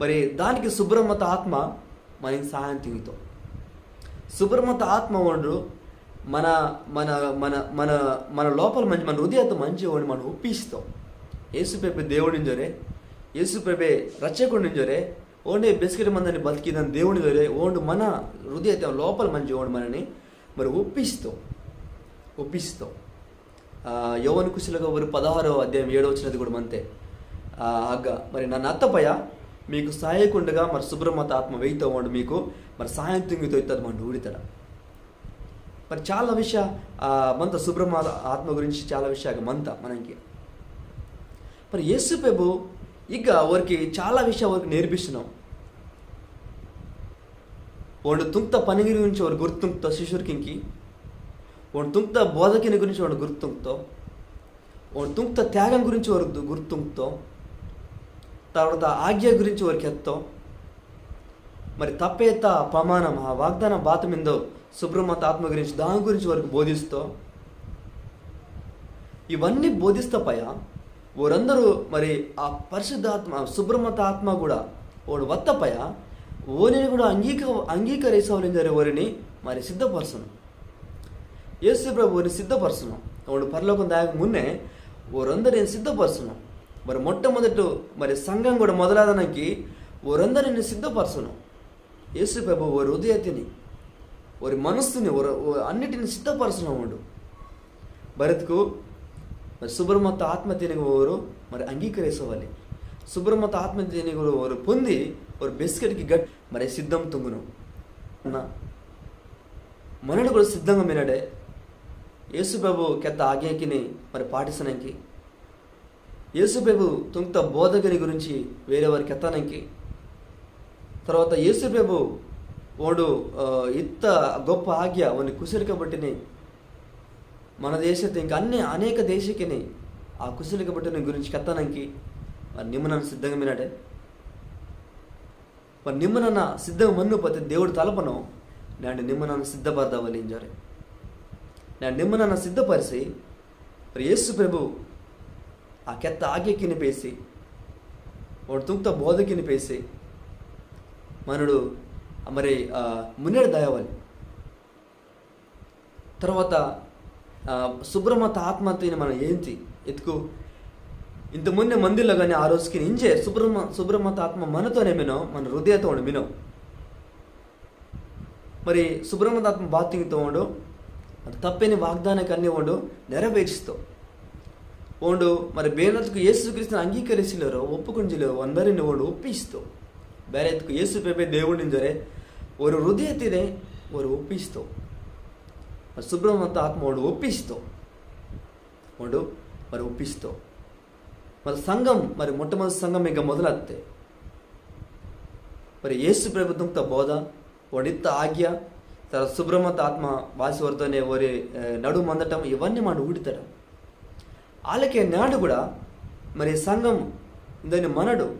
మరి దానికి శుభ్రమత ఆత్మ మనకి సహాయం తుంగితో. శుభ్రమత ఆత్మ ఓండు మన, మన, మన, మన, మన లోపల మంచి, మన హృదయత మంచి ఓండు మన ఒప్పిస్తో. యేసు ప్రభు దేవుడు ఇంజోరె, యేసు ప్రభు రక్షకుండు ఇంజోరె, ఓండే బెస్కెట్ మందని బతికిదని దేవుడు ఇంజోరె, ఓండు మన హృదయత లోపల మంచి ఓండు మనని మరి ఒప్పిస్తో, ఒప్పిస్తో. ఆ, యోవాను కుశల కబురు పదహారో అధ్యాయం ఏడో వచనది కూడా మంతే. ఆ, అగ్గ మరి నన్న అత్తపయ మీకు సహాయకుండగా మరి శుభ్రమత ఆత్మ వెయితో ఓండు మీకు మరి సహాయం తుంగితో ఇత్తది మండు ఊడితడ. మరి చాలా విషయ, ఆ, మంత శుభ్రమత ఆత్మ గురించి చాలా విషయాలు మంత మనకి. మరి యేసు ప్రభు ఇక వారికి చాలా విషయాలు వారికి నేర్పిస్తున్నాం. ఓండు తుంగ్త పనిగిరి గురించి ఓరు గుర్తుంగ్తో శిష్యుర్కింకి, ఓండు తుంగ్త బోధకిని గురించి ఓండు గుర్తుంగ్తో, ఓండు తుంగ్త త్యాగం గురించి ఓరు గు-, గుర్తుంగ్తో, తర్వాత ఆజ్ఞ గురించి ఓరు కెత్తో, మరి తప్పేత ప్రమాణం, ఆ వాగ్దానం బాత మిందో శుభ్రమత ఆత్మ గురించి, దాని గురించి ఓరికి బోధిస్తో, ఇవన్నీ బోధిస్తపయ ఓరందరూ మరి ఆ పరిశుద్ధాత్మ, శుభ్రమత ఆత్మ కూడా ఓండు వత్తపయ ఓనిని కూడా అంగీక-, అంగీకరించవలెంజోరె ఓరిని మరి సిద్ధపరచను. యేసు ప్రభు ఓరిని సిద్ధపరచను. ఓండు పరలోకం దాయక మున్నే ఓరందరిని సిద్ధపరచను. మరి మొట్టమొదటి మరి సంఘం కూడా మొదలాదనంకి ఓరందరిని సిద్ధపరచను. యేసు ప్రభు ఓరి హృదయతిని, ఓరి మనస్సుని, ఓరి, ఓ అన్నిటిని సిద్ధపరచను ఓండు. బారిత్కు మరి శుభ్రమత ఆత్మ తినగ ఓరు మరి అంగీకరించవాలి. శుభ్రమత ఆత్మ తినగ ఓరు పొంది ఓరు బెస్కెట్కి గట్ మరి సిద్ధం తుంగును. అన్న, మనడు కూడా సిద్ధంగా మినడే. యేసు ప్రభు కెత్త ఆజ్ఞకిని మరి పాటిసనంకి, యేసు ప్రభు తుంగ్త బోధకిని గురించి వేరే వారికి కెత్తనంకి, తర్వాత యేసు ప్రభు ఓండు, ఆ, ఇత్త గొప్ప ఆజ్ఞ ఓని కుశలిక బట్టిని మన దేశతే ఇంకా అన్ని అనేక దేశకిని ఆ కుశలిక బట్టిని గురించి కెత్తనంకి మరి నిమ్మ నన్న సిద్ధంగా మినడే. మరి నిమ్మ నన్న సిద్ధంగా మన్ను పతి దేవుడు తలపను, నేండు నిమ్మ నన్న సిద్ధపరదవలి ఇంజోరె. నేండు నిమ్మ నన్న సిద్ధపరిసి మరి యేసు ప్రభు ఆ కెత్త ఆజ్ఞకిని పేసి, ఓండు తుంగ్త బోధకిని పేసి, మనడు మరి, ఆ, మున్నెడు దయవాలి. తర్వాత, ఆ, శుభ్రమత ఆత్మతిని మన ఏంతి ఎత్తుకు ఇంత ముందే మందిలో కానీ ఆ రోజుకి ఇంజే సుబ్రహ్మ సుబ్రహ్మత ఆత్మ మనతోనే మినో, మన హృదయతో ఉండి మినో. మరి సుబ్రహ్మత ఆత్మ బాతింగ్తో ఉండు, అది తప్పని వాగ్దానకన్నీ ఉండు నెరవేర్చితో ఉండు. మరి బేనత్కు యేసుక్రీస్తుని అంగీకరిసిలోరో ఒప్పుకుంజిలో అందరిని ఉండు ఒప్పిస్తో. బేరెత్కు యేసు పేపే దేవుడిని జరే, ఒక హృదయతినే ఒక ఒప్పిస్తో. మరి సుబ్రహ్మత ఆత్మ ఉండు ఒప్పిస్తో. ఉండు మరి ఒప్పిస్తో. మరి సంఘం, మరి మొట్టమొదటి సంఘం ఇంకా మొదలత్తే. మరి యేసు ప్రభుత్వంతో బోధ, ఒడిత్త ఆజ్ఞ, తర్వాత సుబ్రహ్మత ఆత్మ వాసి వరతోనే ఒరి, ఏ, నడు మందటం, ఇవన్నీ మనం ఊడితడం. వాళ్ళకే నాడు కూడా మరి సంఘం ఇందని మనడు,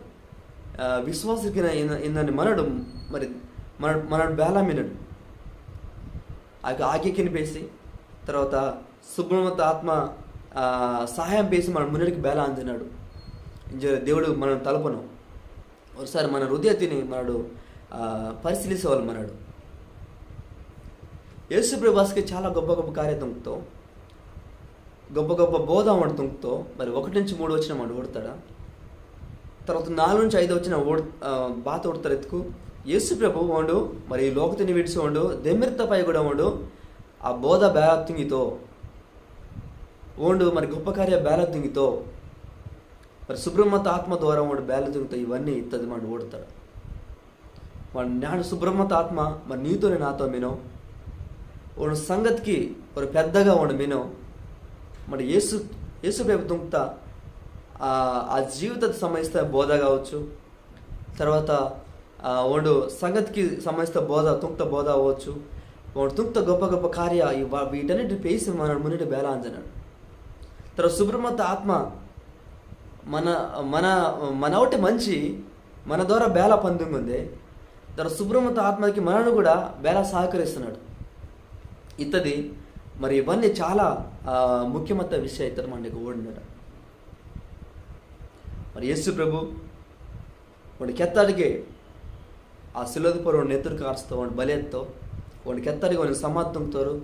ఆ, విశ్వాసకి ఇన-, ఇన-, ఇందని మనడు మరి మన-, మనడు బేలా మినడు. ఆ యొక్క ఆజ్ఞకిని పేసి, తర్వాత సుబ్రహ్మత ఆత్మ, ఆ, సహాయం పేసి మన మున్నడికి బేలా అందినాడు. ఇంజ దేవుడు మనం తలపను. ఒకసారి మన హృదయతిని మనడు, ఆ, పరిశీలించవాలి మనడు. యేసు ప్రభు అసలు చాలా గొప్ప గొప్ప కార్యం తుంగుతో, గొప్ప గొప్ప బోధ వాడు తుంగుతో, మరి ఒకటి నుంచి మూడు వచనం వాడు ఊడతాడా? తర్వాత నాలుగు నుంచి ఐదు వచనం ఊడ-, ఆ, బాత ఊడతారు ఎత్తుకు. యేసు ప్రభు వాడు మరి ఈ లోకతిని విడిచి వాడు దెమ్మిర్తపై కూడా వాడు ఆ బోధ బేలా తుంగితో, ఓండు మరి గొప్ప కార్య బేలా తుంగితో, మరి సుబ్రహ్మత ఆత్మ ద్వారా ఓండు బేలా తుంగితో, ఇవన్నీ ఇత్తది మనడు ఊడతాడు. మరి నాడు సుబ్రహ్మత ఆత్మ మరి నీతోనే నాతో మినో, ఓండు సంగతికి ఒక పెద్దగా ఓండు మినో. మరి యేసు, యేసు ప్రభు తుంగ్త ఆ, ఆ జీవిత సంబంధించిన బోధ కావచ్చు, తర్వాత, ఆ, ఓండు సంగతికి సంబంధించిన బోధ, తుంక్త బోధ అవ్వచ్చు, ఓండు తుంక్త గొప్ప గొప్ప కార్య, ఈ వా-, వీటన్నిటిని పేసి మన మున్నటి బేలా అంజనాడు. తర్వాత సుబ్రహ్మత ఆత్మ మన, మన, మనవటి మంచి మన ద్వారా బేలా పందుంగుంది. తర్వాత సుబ్రహ్మత ఆత్మకి మనను కూడా బేలా సహకరిస్తున్నాడు. ఇత్తది మరి ఇవన్నీ చాలా, ఆ, ముఖ్యమైన విషయం ఇత్తది మనకి ఓడినాడు. మరి యేసు ప్రభు ఓండు కెత్తడిగే ఆ సిలువది పొర్రో ఓండు నెత్తురు కార్స్తో, ఓండు బలెత్తో, ఓండు కెత్తడిగే ఓని సమాధి తుంగ్తోరు,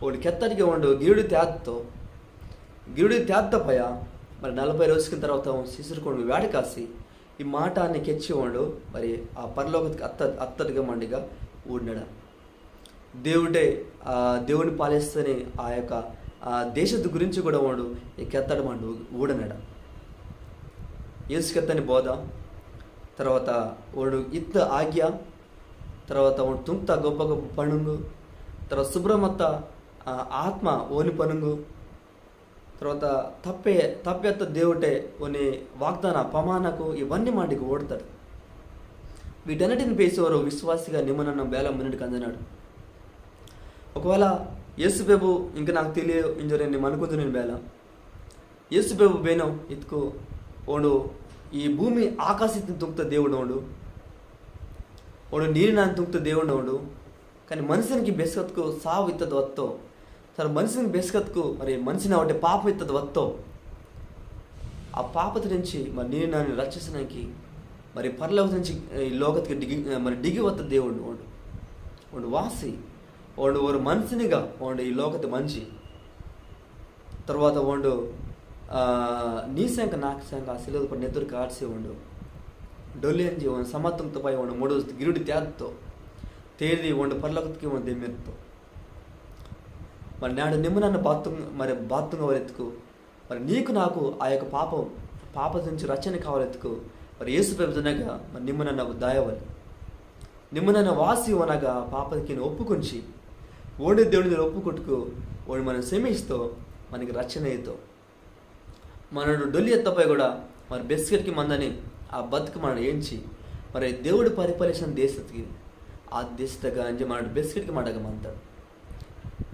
ఓండు కెత్తడిగే ఓండు గిరుడి తేద్తో, గిరుడి తేద్ద పయ, మరి నలభై రోజుకిన తర్వాత ఓండు శిష్యుర్కు ఓండు వేడకాసి, ఈ మాట అన్ని కెచ్చి ఓండు, మరి ఆ పరలోకతికి అత్త-, అత్తడిగా మండిగా ఊడినాడు. దేవుడే, ఆ, దేవుని పాలిస్తని ఆ యొక్క, ఆ, దేశత గురించి కూడా ఓండు ఈ కెత్తడి మండు ఊడనడ. యేసు కెత్తని బోధ, తర్వాత ఓండు ఇత్త ఆజ్ఞ, తర్వాత ఓండు తుంక్త గొప్ప గొప్ప పనుంగు, తర్వాత సుబ్రమత్త, ఆ, ఆత్మ ఓని పనుంగు, తర్వాత తప్పే, తప్పేత్త దేవుటే ఓని వాగ్దాన పమానకు ఇవన్నీ మాటికి ఓడతాడు. వీటన్నిటిని పేసేవారు విశ్వాసిగా నిమ్మనన్న బేల మున్నటికి అందినాడు. ఒకవేళ యేసు ప్రభు ఇంకా నాకు తెలియ ఇంజోరే నిమ్మ అనుకుంటున్నాను బేల. యేసు ప్రభు బేనో ఇతుకు ఓండు ఈ భూమి ఆకాశతిని తుంక్త దేవుడు ఓండు. ఓండు నీరు నాని తుంక్త దేవుడు ఓండు. కానీ మనిషినికి బెస్కత్కు సావు ఇత్తది వత్తో. సరే మనిషిని బెస్కత్కు మరి మనిషిని అవుటే పాపం ఇత్తది వత్తో. ఆ పాపతి నుంచి మరి నీరు నాని రక్షించడానికి మరి పరలోకతి నుంచి ఈ లోకతికి డిగి, మరి డిగి వత్త దేవుడు ఓండు. ఓండు వాసి, ఓండు ఒక మనిషినిగా ఓండు ఈ లోకతి మంచి. తర్వాత ఓండు, ఆ, నీ సెంక నాకు సెంక ఆ సిలువది పొర్రో నెత్తురు కార్సి ఓండు డొల్లి అంజి ఓండు సమాధి తుంక్త పయ ఓండు మూడు గిరుడి తేద్తో. తేది ఓండు పరలోకతికి ఓండు దెమ్మిర్తో. మరి నాడు నిమ్మనన్న బాత్తుంగ, మరి బాత్తుంగ వలెత్తుకు, మరి నీకు నాకు ఆ యొక్క పాపం, పాపతి నుంచి రక్షణ కావాలెత్తుకు, మరి యేసు ప్రభుతునగా మరి నిమ్మనన్న దాయవలి. నిమ్మనన్న వాసి ఓనగా పాపతికి ఒప్పుకుంచి, ఓండే దేవుడిని ఒప్పుకొట్టుకు, ఓండు మనం క్షమిస్తో, మనకి రక్షణ అవుతో. మనడు డొల్లి ఎత్తపై కూడా మరి బెస్కెట్కి మందని ఆ బతుకు మనడు ఏంచి, మరి దేవుడు పరిపాలించిన దేశతికి, ఆ దేశతగా అంజి మనడు బెస్కెట్కి మండగ మంతాడు.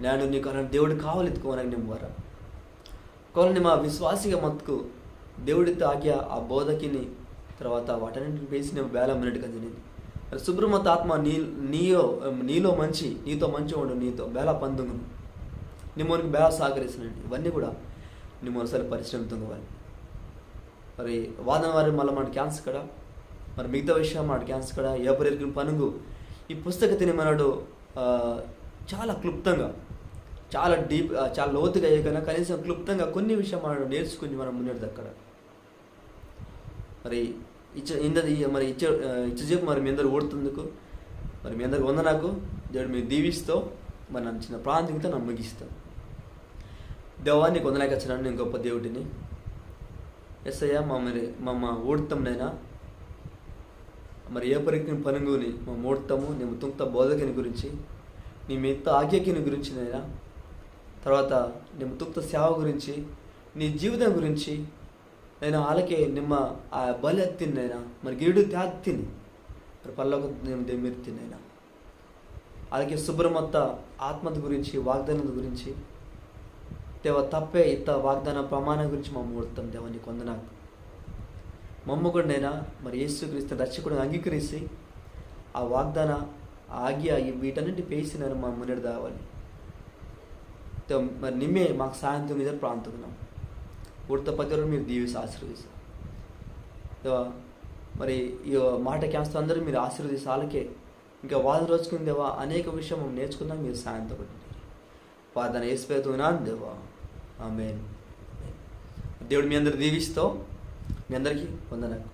నాడు నీకు అన్న దేవుడు కావాలెత్తుకోవడానికి నిమ్మ వర. ఒకవేళ నిమ్మ విశ్వాసిగా మత్తుకు దేవుడితో ఆగ్య ఆ బోధకిని తర్వాత వాటన్నింటిని పేసి నిమ్మ బేల మున్నటికి అంజనిది. మరి సుబ్రమత్త ఆత్మ నీ, నీయో, నీలో మంచి, నీతో మంచి ఓండు నీతో బేల పందుంగును. నిమ్మనికి బేల సహకరిస్తున్నాడు. ఇవన్నీ కూడా నిమ్మ ఒకసారి పరిశీలన తుంగవాలి. మరి వాదన వారి మళ్ళీ మనడు క్యాన్స్ కడ, మరి మిగతా విషయం మనడు క్యాన్స్ కడ, ఏపరికిన పనుంగు ఈ పుస్తకతిని మనడు, ఆ, చాలా క్లుప్తంగా, చాలా డీప్, ఆ, చాలా లోతుగా అయ్యే కన్నా కనీసం క్లుప్తంగా కొన్ని విషయం మనడు నేర్చుకుని మనం మున్నెడదక్కడ. మరి ఇచ్చ ఇంద ఈ మరి ఇచ్చ ఆ, ఇచ్చ చెప్పు మరి మీ అందరు ఓడుతుందుకు మరి మీ అందరికి వందనాకు. దేవుడు మీరు దీవిస్తో మరి నన్ను చిన్న ప్రార్థనతో నన్ను ముగిస్తాను. దేవా నీకు వందనాకు, వచ్చినాను నేను గొప్ప దేవుడిని. ఎస్సయ్య మా మరి మమ్మ ఓడుతాంనైనా మరి ఏ పరీక్షని పనుంగుని మా ఓడుతాము. నిమ్మ తుంక్త బోధకిని గురించి, నీ మిత్త ఆజ్ఞకిని గురించి నైనా, తర్వాత నిమ్మ తుంక్త సేవ గురించి, నీ జీవితం గురించి నైనా, ఆలకే నిమ్మ ఆ బలి అత్తిని నైనా, మరి గిరుడు తేత్తిని, మరి పరలోక నిమ్మ దెమ్మిర్తిని నైనా. ఆలకే శుభ్రమత్త ఆత్మత గురించి, వాగ్దానం గురించి, దేవ తప్పే ఇత్త వాగ్దాన ప్రమాణం గురించి మా ముహూర్తం దేవ నీకు వందనాకు. మమ్మ కూడా నైనా మరి యేసుక్రీస్తుని రక్షకుడిని అంగీకరిసి ఆ వాగ్దాన ఆగి ఆగి వీటన్నిటి పేసి నన్ను మా మున్నెడు దావాలి. తే మరి నిమ్మే మాకు సాయంత్రం మీద ప్రాంతుకున్నాం. ఊడత పది రోజులు మీరు దీవిసి ఆశీర్వదిస్తారు. దేవా, మరి ఈ మాట క్యాన్సర్ అందరూ మీరు ఆశీర్వదిసి ఆలకే ఇంకా వారం రోజుకుంది దేవా, అనేక విషయం మనం నేర్చుకుందాం. మీరు సాయంత్రం ఒకటి ప్రార్థన వేసిపోతున్నాను దేవా. ఆమెన్. దేవుడు మీ అందరు దీవిస్తూ మీ అందరికీ వందనాలు.